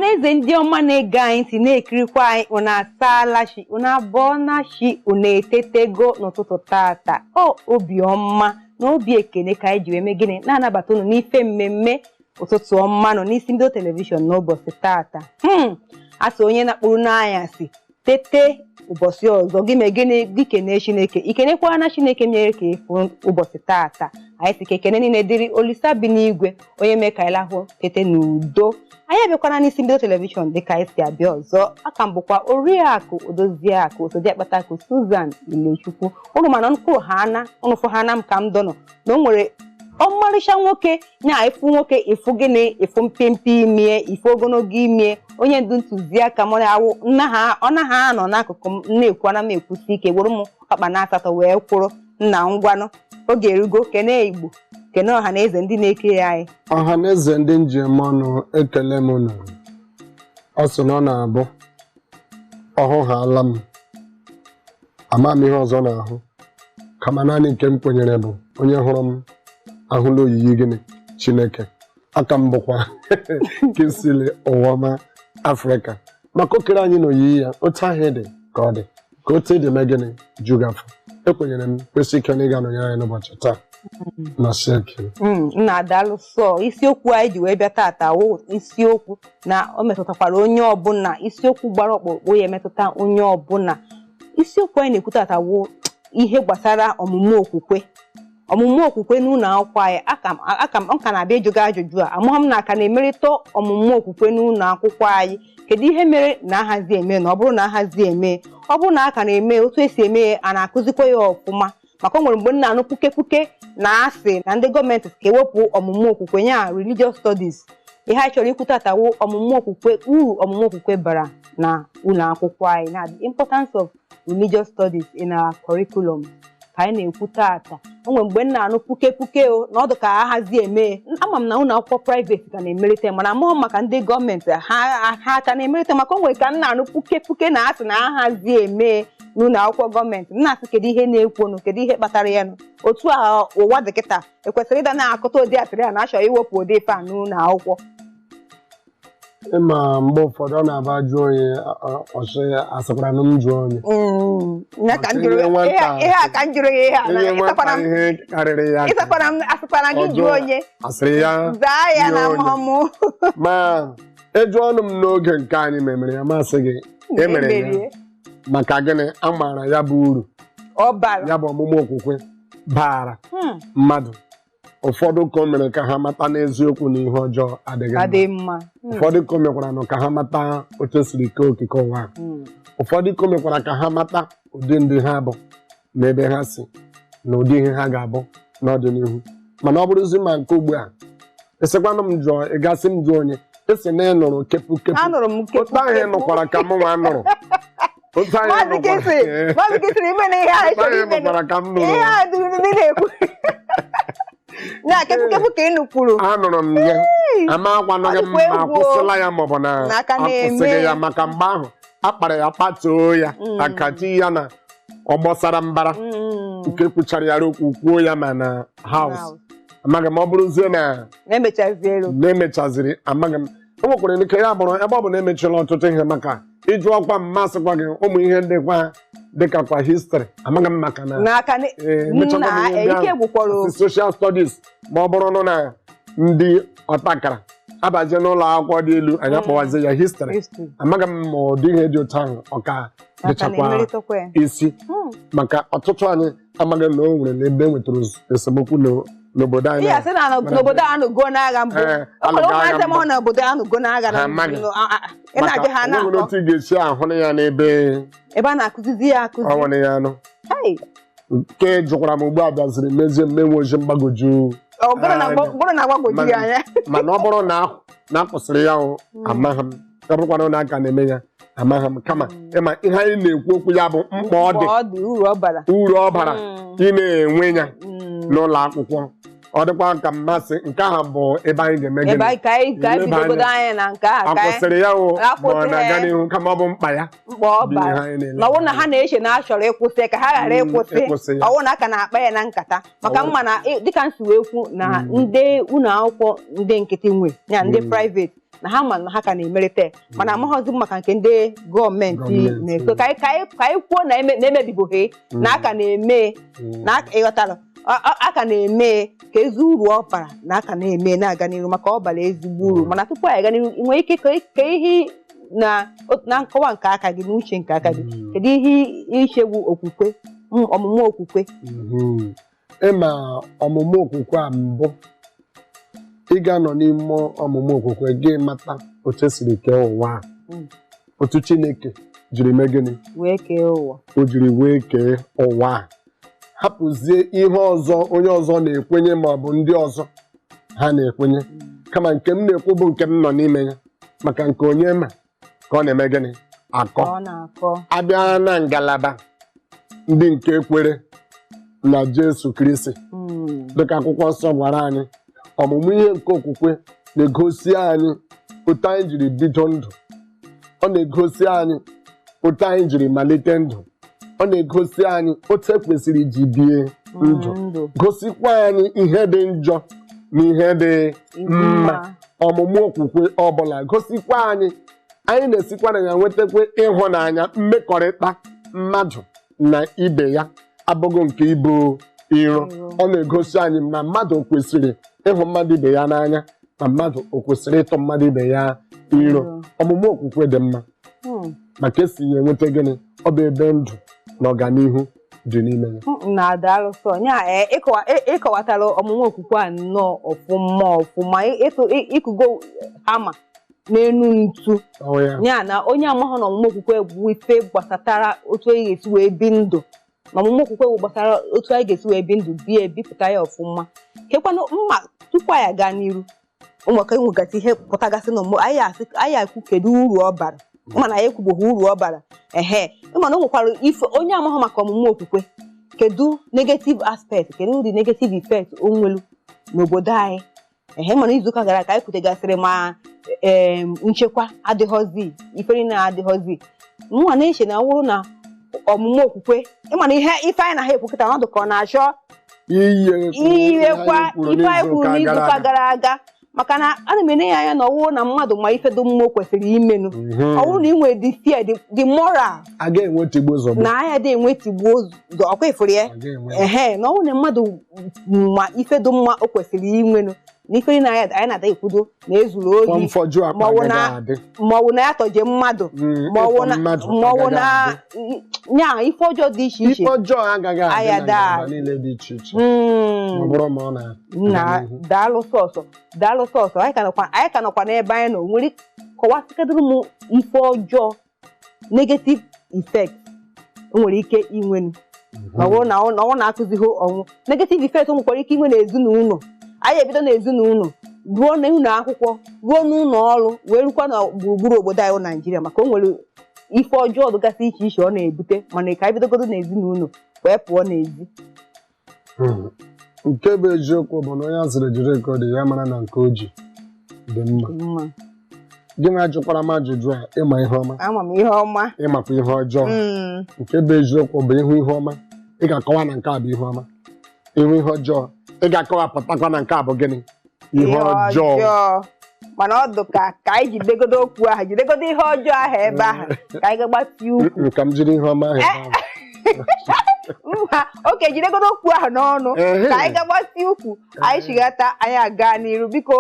Ọhaneze ndị ọma na-ege anyị ntị, na-ekirikwa anyị, unu asaala chi, unu abọọla chi, unu etetego n'ụtụtụ tata. O obiọma na obi ekene ka anyị ji wee mee gịnị, na-anabata unu n'ife mmemme Ụtụtụ Ọma nọ n'Isi Mbido Television n'ụbọchị tata. A sị onye na-akpụrụ n'anyasị tete ụbọchị ọzọ, gị mee gịnị? Gị kenee Chineke. Ikenekwa na Chineke mere ka ịfụ ụbọchị tata. Anyị sị ka ekene niile dịrị Olisa bi n'igwe, onye mee ka anyị lahụ tete n'udo. Anyị abịakwana n'Isi Mbido Television dịka anyị si abịa ọzọ. Aka m bụkwa Oriakụ Odoziakụ Osodiakpatakụ Susan Ilechukwu. Ụnụ mana nkwụ ha ana, ụnụ fụ ha na m ka m dọnọ na o nwere ọmarịcha nwoke nya. Ịfụ nwoke, ịfụ gịnị? Ịfụ mpempe imie, ịfụ ogologo imie, onye ndu ntụziaka m awụ nna ha. Ọ naghị anọ n'akụkụ m na-ekwu, ana m ekwusi ike were m ọkpa na asatọ wee kwụrụ nna. Ngwanụ, oge erugo, kene Igbo, kene ọha na eze ndị na-ekiri anyị. Ọha na eze ndị njem ọnụ, ekele m unu. Ọ sị na ọ na-abụ ọhụghala m, ama m ihe ọzọ na-ahụ, kama naanị nke m kwenyere bụ onye hụrụ m ahụla oyiyi gịnị? Chineke. Aka m bụkwa Kingsley Ụwọma Afrịka, maka okere anyị na oyiyi ya. Otu ahụ dị ka ọ dị ka otu ịdị mee gịnị ju gị afọ. Ekwenyere m kwesị ike na ị ga-anọnyere anyị n'ụbọchị taa na seke. Nna, daalụ. Sọ isiokwu anyị ji wee bịa tata wụ isiokwu na o metụtakwara onye ọbụla, isiokwu gbara ọkpụrụkpụ ya emetụta onye ọbụla. Isiokwu anyị na-ekwu tata wụ ihe gbasara ọmụmụ okwukwe, ọmụmụ okwukwe n'ụlọ akwụkwọ anyị. Aka m ka na-abịa ịjụ gị ajụjụ a. Amụghị m na aka na-emerịta ọmụmụ okwukwe n'ụlọ akwụkwọ anyị. Kedu ihe mere na ahazi eme? Na ọ bụrụ na ahazi eme, ọ bụrụ na a ka na-eme, otu esi eme ya, a na-akụzikwa ya ọfụma? Maka o nwere mgbe m na-anụ puke puke na asị na ndị gọọmenti ka ewepụ ọmụmụ okwukwe ya, religious studies. Ihe anyị chọrọ ikwu tata wụ ọmụmụ okwukwe, uru ọmụmụ okwukwe bara na ụlọ akwụkwọ anyị, na the importance of religious studies in our curriculum ka anyị na-ekwu tata. O nwere mgbe m na-anụ puke puke o na ọdụ ka ahazi eme. Ama m na ụlọ akwụkwọ private ka na-emelite, mana amaghị m maka ndị gọọmenti, ha ka na-emelite? Maka o nwere ka m na-anụ puke puke na asị na ahazi eme n'ụlọ akwụkwọ gọọmenti. M na-asị, kedu ihe na-ekwonụ? Kedu ihe kpatara ya nụ? Otu a ụwa dị kịta, ekwesịrị ịda na-akụta ụdị asịrị a na-achọ iwepụ ụdị ife a n'ụlọ akwụkwọ? Ịma, mgbe ụfọdụ ọ na-aba jụọ onye, ọsị asịkwara na m jụọ onye. Ya ka m jụrụ ihe a, ka m jụrụ ya ihe a na Inye nwata ịsakwara m ihe karịrị ya aka. Ịsakwara m, asịkwara gị Ọ jụọ jụọ. onye. Asịrị ya zaa ya na nye onye. Amụghị m. Ma ejụ ọnụ m n'oge nke anyị memere ya, masị gị emere ya. Emerie. Maka gịnị? A maara ya bụ uru ọ bara ya bụ ọmụmụ okwukwe baara mmadụ. Ụfọdụ ka o mere ka ha mata n'eziokwu na ihe ọjọọ adịghị mma. Adị mma. Ụfọdụ ka o mekwara nụ ka ha mata otu esiri kee okike ụwa a. Ụfọdụ ka o mekwara ka ha mata ụdị ndị ha bụ na ebe ha si na ụdị ihe ha ga-abụ n'ọdịnihu. Mana ọ bụrụzi ma nke ugbu a, ịsịkwanụ m jụọ, ị gasị m jụọ onye esi na ị nụrụ kepu kepu. Anụrụ m kepu. Otu ahụ ị kepu. nụkwara ka mụ nwa nụrụ, otu ahụ ị Maazị nụkwara. Kingsley, Maazị Kingsley, ime na ihe a Otu chọrọ ahụ ị ime nụkwara ka m nụrụ. Ihe a dị ndị na-ekwu na kepu kepu ka ị nụkwuru. Anụrụ m ya, amakwanụghị m Ọ dịkwa ma egwu o. akwụsịla ya maọbụ na N'aka na-eme. akwụsịghị ya, maka mgbe ahụ a kpara ya kpatuo ya akachi ya na ọ gbọsara mbara nke kwuchara ya okwu kwuo ya ma na house. Amaghị m, ọ bụrụzie na na-emechazielu. Na-emechaziri, amaghị m. O nwekwara ike ya bụrụ ebe ọ bụ na emechila ọtụtụ ihe, maka ịjụ ọkwa m, masịkwa gị ụmụ ihe ndịkwa dịka kwa history, amaghị m maka na n'aka ee, emechakwa nna m ihe ndị ike ahụ. gwụkwara. Asị social studies, ma ọ bụrụ nụ na ndị ọtakara abaje n'ụlọ akwụkwọ dị elu, anyị akpọwazie ya history. History. Amaghị m ma ọ dị ihe dị otu ahụ ọ ka aka dịchakwa na-emerịtakwa ya. Isi maka ọtụtụ anyị amaghị na o nwere n'ebe e nwetara esemokwu n'obodo anyị. Ihe asị na n'obodo a anụgo n'agha mbụ. Ee, O nwere alụgo agha ụmụazị mbụ. ma n'obodo anụgo n'agha na Ha amaghị. ị Maka na-ajụ ha o nwere na-akọ otu ị ga-esi ahụ ya n'ebe ebe a na-akụzizi ya akụzi. Ọ nwere ya anụ. Hey, nke jụkwara m ugbu a bịaziri mezie mmenwe oji mgbagwoju ọ bụrụ na anya. Bụrụ na agbagwoju ya anya. Mana ọ bụrụ na akwụsịrị ya o, amaghị m. Ọ bụrụkwana na aka na-eme ya, amaghị m. Kama ịma ihe anyị na-ekwu okwu ya bụ mkpa ọ dị. Mkpa ọ dị, uru ọ bara. Uru ọ bara ị na-enwe ya n'ụlọ akwụkwọ. Ọ dịkwa ka mmasị nke ahụ bụ ebe anyị ga-eme Ebe gịnị? anyị ka anyị Eleba bidogodo anya. anya na nke a ka anyị Akwụsịrị ya o, ma ọ Akwụsịrị na-aga ya. n'ihu, kama ọ bụ mkpa ya Mkpa ọ bụ ihe bara anyị na-ele na ọ bụrụ na anya. ha na-eche na a chọrọ ịkwụsị, ka ha ghara ịkwụsị. Ịkwụsị ya. Ọ bụrụ na a ka na-akpa ya na nkata maka mma na dịka m si wee kwu na ndị ụlọ akwụkwọ ndị nkịtị nwe ya, ndị private, na ha ma na ha ka na-emerite, mana amaghọzi m maka nke ndị gọọmenti Gọọmenti. na-eso. Ka anyị kwuo na na-emebiboghị na a ka na-eme na ịghọtara a ka na-eme ka ezi uru ọ bara na a ka na-eme na-aga n'ihu, maka ọ bara ezigbo uru. Mana tupu anyị aga n'ihu, ị nwere ike ka ihe na nkọwa nke aka gị, n'uche nke aka gị, kedu ihe ichegbu okwukwe, ọmụmụ okwukwe? Ịma ọmụmụ okwukwe a, mbụ ị ga-anọ n'ime ọmụmụ okwukwe gị mata otu esiri kee ụwa a, otu Chineke jiri mee gịnị? Wee kee ụwa. O jiri wee kee ụwa a, hapụzie ihe ọzọ onye ọzọ na-ekwenye ma ọ bụ ndị ọzọ ha na-ekwenye, kama nke m na-ekwu bụ nke m nọ n'ime ya, maka nke onye ma ka ọ na-eme gịnị? Akọ. Ka ọ na-akọ. Abịa na ngalaba ndị nke kwere na Jesu Kristi, dịka akwụkwọ nsọ gwara anyị, ọmụmụ ihe nke okwukwe na-egosi anyị otu anyị jiri bido ndụ, ọ na-egosi anyị otu anyị jiri malite ndụ, ọ na-egosi anyị otu ekwesịrị iji bie ndụ, Ndụ. Gosikwa anyị ihe dị njọ na ihe dị mma. Ọmụmụ okwukwe ọbụla gosikwa anyị, anyị na-esikwa na ya nwetakwa ịhụnanya, mmekọrịta mmadụ na ibe ya abụghị nke ibu iro. Iro. Ọ na-egosi anyị na mmadụ kwesịrị ịhụ mmadụ ibe ya n'anya, na mmadụ o kwesịrị ịtụ mmadụ ibe ya iro. Iro. Ọmụmụ okwukwe dị mma maka esi ya enweta gịnị? Ọ bụ ebe ndụ na ọganihu dị n'ime ya. Na daalụ sọ nya ịkọwatara ọmụmụ okwukwe a nnọọ ọfụma ọfụma. Ịkụgo hama n'enu ntu. Ọ ya. Ya na onye amaghị na ọmụmụ okwukwe bụ ife gbasatara otu anyị ga-esi wee bi ndụ, na ọmụmụ okwukwe bụ gbasara otu anyị ga-esi wee bi ndụ, bie bipụta ya ọfụma. Kekwanụ mma, tupu anyị aga n'iru, ụmụaka enwegasị ihe pụtagasị na ọmụmụ anyị, asị anyị ekwu kedu uru ọ bara, mana anyị ekwuboghi uru ọ bara. Ehe, mana o nwekwara ife onye amaghị maka ọmụmụ okwukwe, kedu negative aspect, kedu ụdị negative effect o nwelu n'obodo anyị? Ehe, mana izuụka gara aga anyị kwutegasịrị ma nchekwa adịghọzi, ife niile adịghọzi. Mụnwa na-eche na ọ bụrụ na ọmụmụ okwukwe, ịma na ihe ife anyị na ha ekwu kịta ọnọdụ ka ọ na-achọ Iyiekwa ighekwa ife anyị kwuru n'izuụka gara aga, maka na ana m ene ya anya na ọ bụrụ na mmadụ ma ife dị mma o kwesịrị imenụ, ọ bụrụ na ị nwere the fear, the moral, A ga-enwe tigbuo zọgbu. Na anya dị enwe tigbuo zọ ọkwa ifuru ya. A ga-enwe. Ehe, na ọ bụrụ na mmadụ ma ife dị mma o kwesịrị inwenụ, na ife niile anyị na-ada ekwudo na ezuru ohi, mfọju akpa ma ọ bụ agaghị adị. Ma ọ bụ na ya tọje mmadụ, ma ọ bụ ịtọ na mmadụ ma ọ bụ agaghị na adị. nya ife ọjọọ dị iche iche Ife ọjọọ agaghị adị Aya na daa. ngalaba niile dị iche iche ma ọ bụrụ ma ọ na Na daalụ sọsọ, daalụ sọsọ. Anyị ka nọkwa n'ebe anyị nọ nwere kọwasịkadịrị m ife ọjọọ, negative effect o nwere ike inwenu na ọ bụrụ na ọ na-akụzighị ọnwụ. Negative effect o nwekwara ike inwe n'ezinụlọ anyị, ebido n'ezinụlọ ruo n'ụlọ akwụkwọ, ruo n'ụlọ ọrụ, wee rukwa na gburugburu obodo anyị bụ Naijiria, maka o nwere ife ọjọọ dịgasị iche iche ọ na-ebute. Mana ka anyị bidogodo n'ezinụlọ wee pụọ n'ezi. Nke bụ eziokwu bụ na onye a sịrị jiri ka ọ dị ya mara na nke o ji dị mma. Mma. Gị na ajụkwara m ajụjụ a, ịma ihe ọma, Ama m ihe ọma. Ịmakwa ihe ọjọọ. Nke bụ eziokwu bụ ịhụ ihe ọma, ị ga-akọwa na nke a bụ ihe ọma. Ịhụ ihe ọjọọ, ị ga-akọwapụtakwa na nke a bụ gịnị? Ihe ọjọọ. Mana ọ dị ka anyị jidegodo okwu ahụ, jidegodo ihe ọjọọ ahụ ebe ahụ, ka anyị ga-agbatị ukwu. Ka m jiri ihe ọma ahụ ebe ahụ. Mba, oke jidegodo okwu ahụ n'ọnụ, ka anyị ga-agbatị ukwu, anyị chigata, anyị aga n'iru, biko.